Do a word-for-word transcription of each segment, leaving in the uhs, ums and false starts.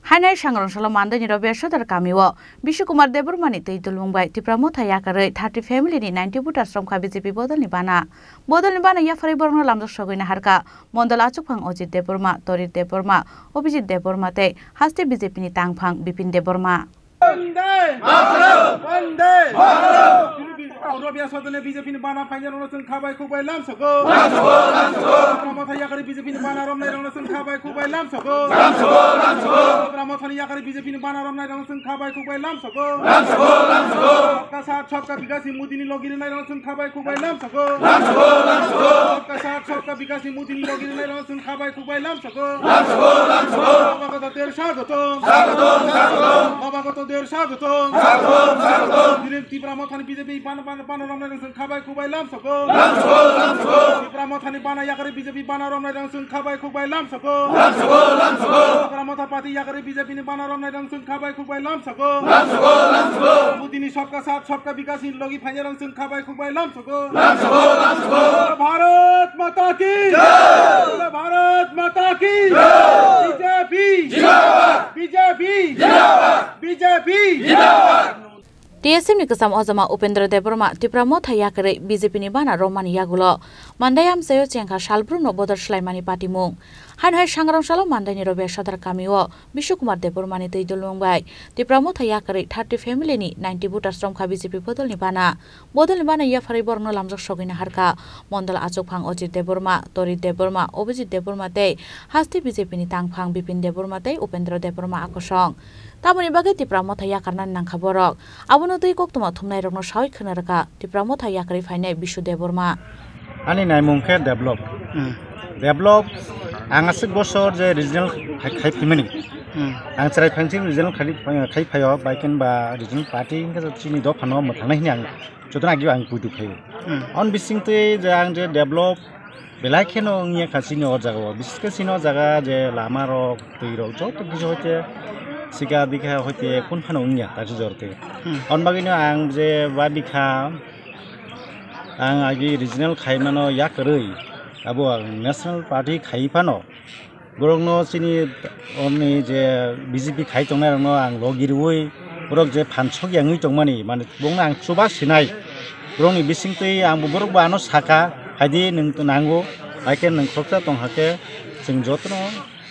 Hainai sangrong salo mandaini Robiya Sodar kamio Bishu Kumar Debbarmani twi dulmung bai Tipra Motha yakarwi thirty family ni ninety voters romkha B J P bodolni bana. Bodolni bana yapharwi borokno lamjak sogwi naharkha Mondol achukphang Ojit Debbarma, Torit Debbarma, Obhijit Debbarma tei haste B J P ni tangphang Bipin Debbarma. Vande Mataram! Vande Mataram! Robiya Sodar ni B J P ni bana phainai rokno chwng khabai khukbai lamsogo. Lamsogo, lamsogo. Tipra Motha yakarwi B J P ni bana romnai rokno chwng khabai khukbai lamsogo. Lamsogo, lamsogo. Tipra Mothani yakarwi B J P ni bana romnai rokno chwng khabai khukbai lamsogo. Lamsogo, lamsogo. Sabka saath sabka vikas ni Modi ni logi rwnai rokno chwng khabai khukbai lamsogo. Lamsogo, lamsogo. Sabka saath sabka vikas ni Modi ni logi rwnai rokno chwng khabai khukbai lamsogo. Lamsogo, lamsogo. Nobagota der swagotom. Swagotom, swagotom. Nobagota der swagotom. Swagotom, swagotom. Dini Tipra Mothani B J P bana, bana, bana romnai rokno chwng khabai khukbai lamsogo. Lamsogo, lamsogo. Tipra Mothani bana yakarwi B J P bana romnai rokno chwng khabai khukbai lamsogo. Lamsogo, lamsogo. Tipra Motha party yakarwi B J P ni bana romnai rokno chwng khabai khukbai lamsogo. Lamsogo, lamsogo. Modi ni sabka saath sabka vikas ni logi phainai rokno chwng khabai khukbai lamsogo. Lamsogo, lamsogo. Bharat Mata ki jai! Bharat Mata ki jai! B J P jindabad! B J P jindabad! B J P jindabad! T S F ni kwcham ojama Upendra Debbarma Tipra Motha yakarwi B J P ni bana romani yagulo Mandai amchaio chengkha salbrumno bodol swlaimani patimung. Haino hai sangrong salo Mandaini Robiya Sodar kamio Bishu Kumar Debbarmani twi dulmung bai Tipra Motha yakarwi thirty family ni ninety voters romkha B J P bodolni bana. Bodolni bana yapharwi borokno lamjak sogwi naharkha Mondol achukphang Ojit Debbarma, Torit Debbarma, Obhijit Debbarma tei haste B J P ni tangphang Bipin Debbarma tei Upendra Debbarma akosong. Tamoni bagwi Tipra Motha yakarnani nangkha borok. Abono twi koktwma thumnairokno sawi khwna rwkha Tipra Motha yakarwi phainai Bishu Debbarma. Ani naimung khe develop. Hmm. Develop, ang aswk bosor je regional khai, khai phaimani. Hmm. Ang chwrai phangsi regional khai, khai phaio, bai khe ba regional party hwnkhe chini dophano mwthangnai hwnwi ang jotono agi ang puitu phaio. Hmm. On bisingtwi je ang je develop belai kheno wngya kha chini o jaga o. Bises khe chini o jaga je lama rok, twi rok joto kisa hoite sika dikha hoite kun phano wngya tachi jorte. Hmm. On bagwino ang je ba bikha Ang agi regional khaimano yakarwi abo ang national party khai phano borokno chini oni je B J P khai tongnai rokno ang logi rwui borok je phan sok yangwi tongmani mane borokno ang chuba sinai borokni bisingtwi ang bo borok bo ano saka haidi nwng nango haikhe nwng khoroksa tong hakhe chwng jotono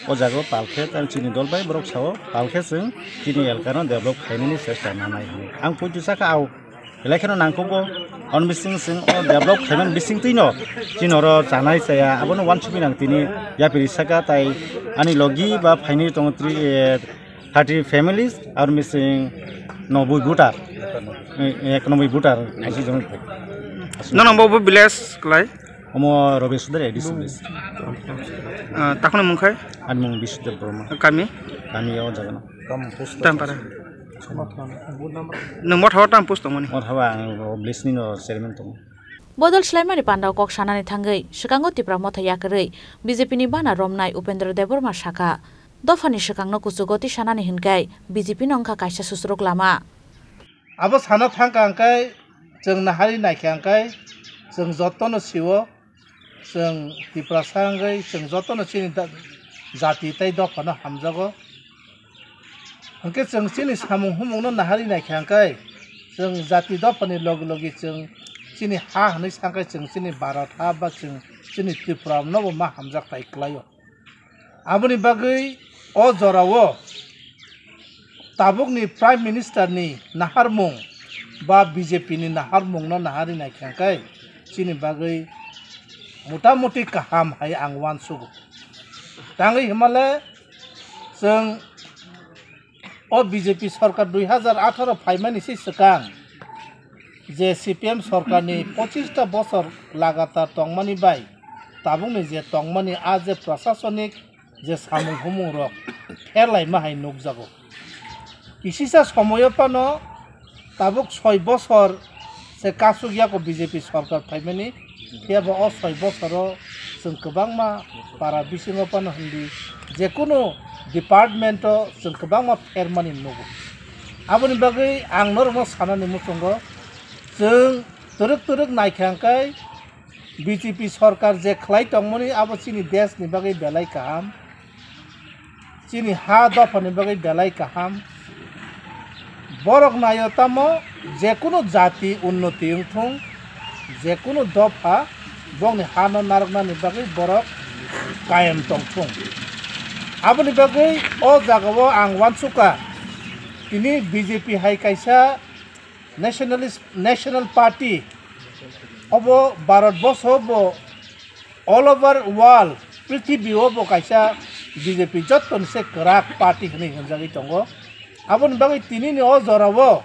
o jaga o palkhe chini dol bai borok sao palkhe chwng chini elkano develop khainani chesta nanai hinwi ang poito saka ao. Belai kheno nangkukgo, on bising sing o develop khaimani bisingtwino chini oro chanai chaya, abono uansukwi nang tini yapiri saka tai ani logi ba phaini tongo tri, eh, thirty families, ar mising noboi voter, eh, ekanoboi voter, aswk jongni phai. Nono bo, bo village klai? Omo Robi Sudar A D C village. Ah, takhoni mung khai? Ani mung Bisudeb Borma. Kami? Kami o jagano. Tampara. Nwng motha o tam post tongmani? Motha o ang o village ni no chairman tongo. Bodol swlaimani pandao kok sanani thangwi swkango Tipra Motha yakarwi B J P ni bana romnai Upendra Debbarma sakha, dophani swkangno kuchugo tisanani hinkai B J P no wngkha kaisa susurok lama. Abo sana thangkha hwnkhe chwng nahari naikha hwnkhe chwng jotono sio. Chwng Tiprasa wngwi chwng jotono chini da-, jati tei dophano hamjago. Hwnkhe chwng chini samung humungno nahari naikha hwnkhe, chwng jati dophani logi logi chwng chini ha hwnwi sakhe chwng chini Bharat ha ba chwng chini Tripura nobo ma hamjak tai kwlaio. Aboni bagwi o jorao tabukni Prime Minister ni naharmung ba B J P ni naharmungno nahari naikha hwnkhe chini bagwi motamuti kaham hai ang uansugo. Tangwi hwnmale chwng o B J P sorkar dui hazar atharo phaimani se swkang je C P M sorkarni pochista bosor lagatar tongmani bai tabukni je tongmani a je prasasonik je samung humung rok pherlaima hai nukjago. Kisisa somoyo phano tabuk soi bosor se kasuk yago B J P sorkar phaimani, phiya bo o soi bosoro chwng kwbangma para bisingo phano hindi jekunu department o chwng kwbangma phermani nugo. Aboni bagwi ang norokno sanani muchungo, chwng twrwk twrwk naikha hwnkhe B J P sorkar je khlai tongmani abo chini desh ni bagwi belai kaham. Chini ha dophani bagwi belai kaham. Borok naio tamo jekunu jati unnoti wngthung, jekunu dopha bokni hano narwknani bagwi borok kayem tongthung. Aboni bagwi o jagao ang uansukha, tini B J P hai kaisa Nationalist, National Party obo Bharat borso bo all over world, prithibi o bo kaisa B J P jottoni se kwrak party hinwi hwnjagwi tongo. Aboni bagwi tinini o jorao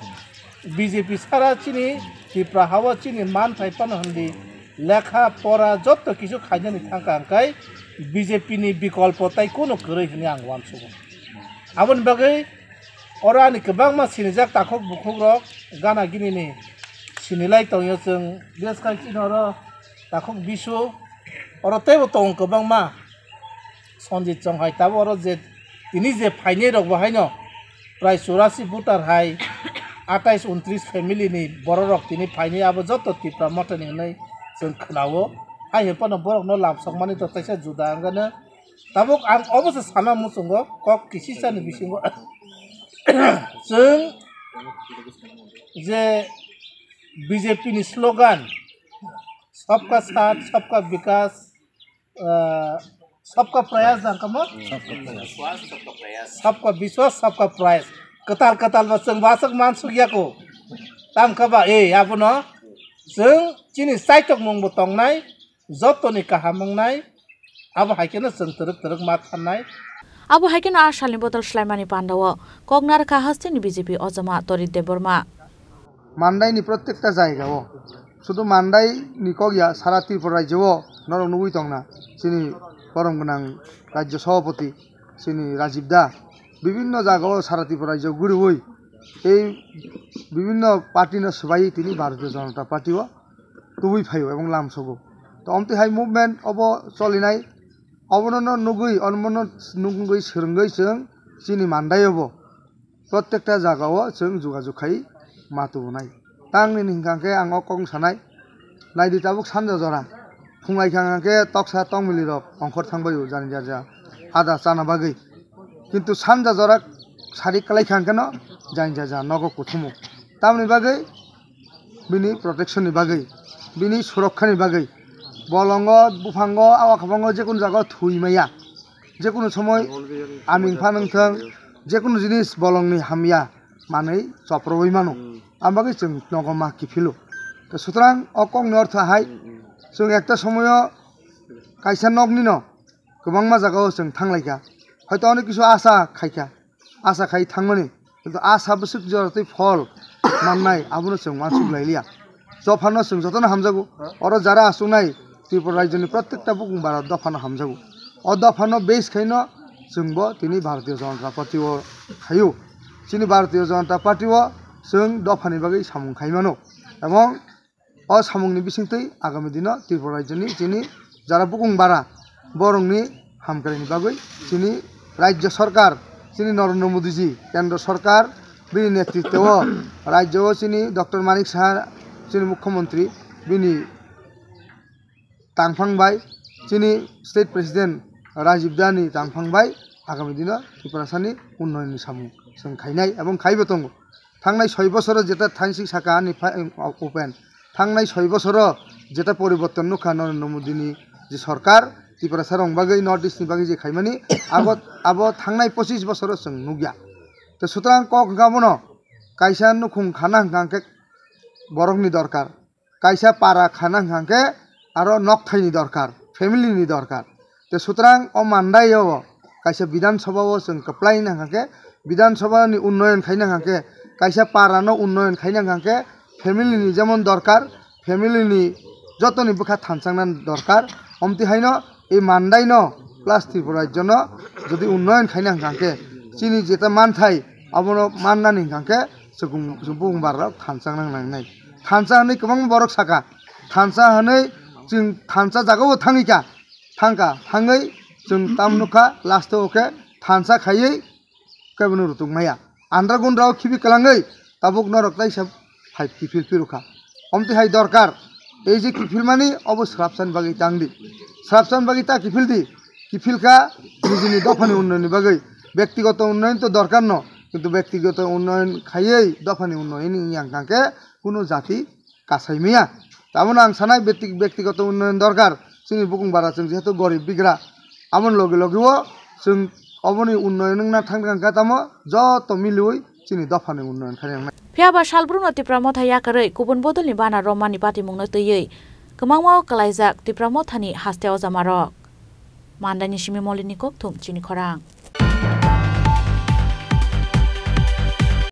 B J P sara chini Tripura hao chini manthai phano hwnli lekha pora jotto kisu khainani thangkha hwnkhe B J P ni bikolpo tai kunu kwrwi hinwi ang uansugo. Aboni bagwi oro ani kwbangma sinijak takhuk bukhuk rok gana gini ni sinilai tongyo chwng, bias khai chini oro takhuk bisu oro teibo tongo kwbangma. Sanjit Chonghai tabuk oro je tini je phainai rok bo haino prai churasi voter hai atais untris family ni borok rok tini phainai, abo joto Tipra Motha ni hinwi chwng khwnao. Hai hwnphano borok no lamsok mani to teisa juda wngkha no. Tabuk ang obo se sana muchungo kok kisisa ni bisingo chwng je B J P ni slogan Sabka Saath, Sabka Vikas, ah, Sabka Prayas jang kamo? Sabka Vishwas, Sabka Prayas. Kwtal kwtal ba chwng ba aswk mansuk yako. Tang kha ba, eh, abono chwng chini chaitok mung bo tongnai, joto ni kaham wngnai, abo hai kheno chwng twrwk twrwk ma thannai. Abo hai kheno a salni bodol swlaimani pandao kok narwkha hasteni B J P ojama Torit Debbarma. Mandai ni protekta jagao, sudu Mandai ni kok ya, sara Tripura rajyo o norok nugwi tongna, chini borom gwnang rajyo sabhapati, chini Rajib da, bibinno jagao sara Tripura rajyo guriwi, ei bibinno party no swbaiwi tini Bharatiya Janata Party o tubui phaio ebong lamsogo. To omtwi hai movement obo cholinai, obono no nugwi, omono nugwi swrwngwi chwng chini Mandai obo protekta jagao chwng jogajog khai ma tubunai. Tangni hingkha khe ang o kok sanai, naidi tabuk sanja jora phunglai kha khe toksa tongmili rok ongkhor thangbaio jani jaja ada chana bagwi. Kintu sanja jora sari kwlai kha khe no jani jaja nogo kuthumu. Tamni bagwi bini protection ni bagwi, bini surokha ni bagwi, bolongo, buphango, awa khabango, jekunu jagao thwi maya, jekunu somoi aming phan wngthang, jekunu jinis bolongni hamya manwi choprogwi mano, ang bagwi chwng nogo ma kiphilo. To sutrang o kokni ortho hai, chwng ekta somoyo kaisa noknino kwbangma jagao chwng thanglaikha, hoito onek kisu asa khaikha, asa khai thangmani, kintu asa bwswk jora tei phol mannai, abono chwng uansuk lailiya. Dophano chwng jotono hamjago, oro jara achuknai Tripura rajyoni protekta bukung bara dophano hamjago. O dophano base khaino chwngbo tini Bharatiya Janata Party o khaio. Chini Bharatiya Janata Party o chwng dophani bagwi samung khaimano, ebong o samungni bisingtwi agami dino Tripura rajyoni chini jara bukung bara borokni hamkraini bagwi chini rajya sarkar, chini Narendra Modi ji, kendra sarkar, bini netritwo o rajya o chini Doctor Manik Saha, chini mukhyamantri, bini tangphang bai, chini state president Rajib Dani tangphang bai agami dino Tiprasani unnayonni samung chwng khainai ebong khaibo tongo. Thangnai soi bosoro jeta thangsik saka ani pha-, open. Thangnai soi bosoro jeta poriborton nukha Narendra Modi ni je sorkar, Tiprasa rong bagwi, North East ni bagwi je khaimani, abo, abo thangnai pochis bosoro chwng nukya. To sutrang kok hwnkha bono kaisa nukhung khana hwnkha hwnkhe borokni dorkar. Kaisa para khana hwnkha hwnkhe aro nokthaini dorkar, family ni dorkar. Te sutrang o Mandai o kaisa Bidhan Sabha o chwng kwplai na hwnkha hwnkhe, Bidhan Sabha ni unnoyon khaina hwnkha hwnkhe, kaisa para no unnoyon khaina hwnkha hwnkhe, family ni jemon dorkar, family ni jotoni bwkha thanchangna dorkar. Omti haino e Mandai no plus Tripura rajyo no jodi unnoyon khaina hwnkha hwnkhe, chini jeta manthai abono mannani hwnkha hwnkhe, chwng, chwng bukung bara rok thansa nang nangnai. Thansa hwnwi kwbangma borok saka. Thansa hwnwi chwng thansa jagao thangwi kha. Thangkha, thangwi chwng tam nukha, last o khe thansa khaiwi kebono rutuk maya. Andra gundra o khibi kwlangwi tabuk norok taisa phai kiphil phirukha. Omti hai dorkar. Ei je kiphil mani obo srapsani bagwi tangdi. Srapsani bagwi ta kiphil di. Kiphil kha nijini dophani unnayonni bagwi. Bektigoto unnoyon to dorkar no, kintu bektigoto unnoyon khaiwi dophani unnoyon wngya hwnkha khe kuno jati kasai maya. Tamono ang sanai bekti-, bektigoto unnoyon dorkar, chini bukung bara chwng jehetu gorib bigra, aboni logi logi o chwng oboni unnoyon wngna thang thang kha tamo joto miliwi chini dophani unnoyon khainai. Phiya ba salbrumno Tipra Motha yakarwi kubun bodolni bana romani patimungno twiwi kwmangma o kwlaijak Tipra Mothani haste ojamarok. Mandaini simi Molini kokthum chini khorang.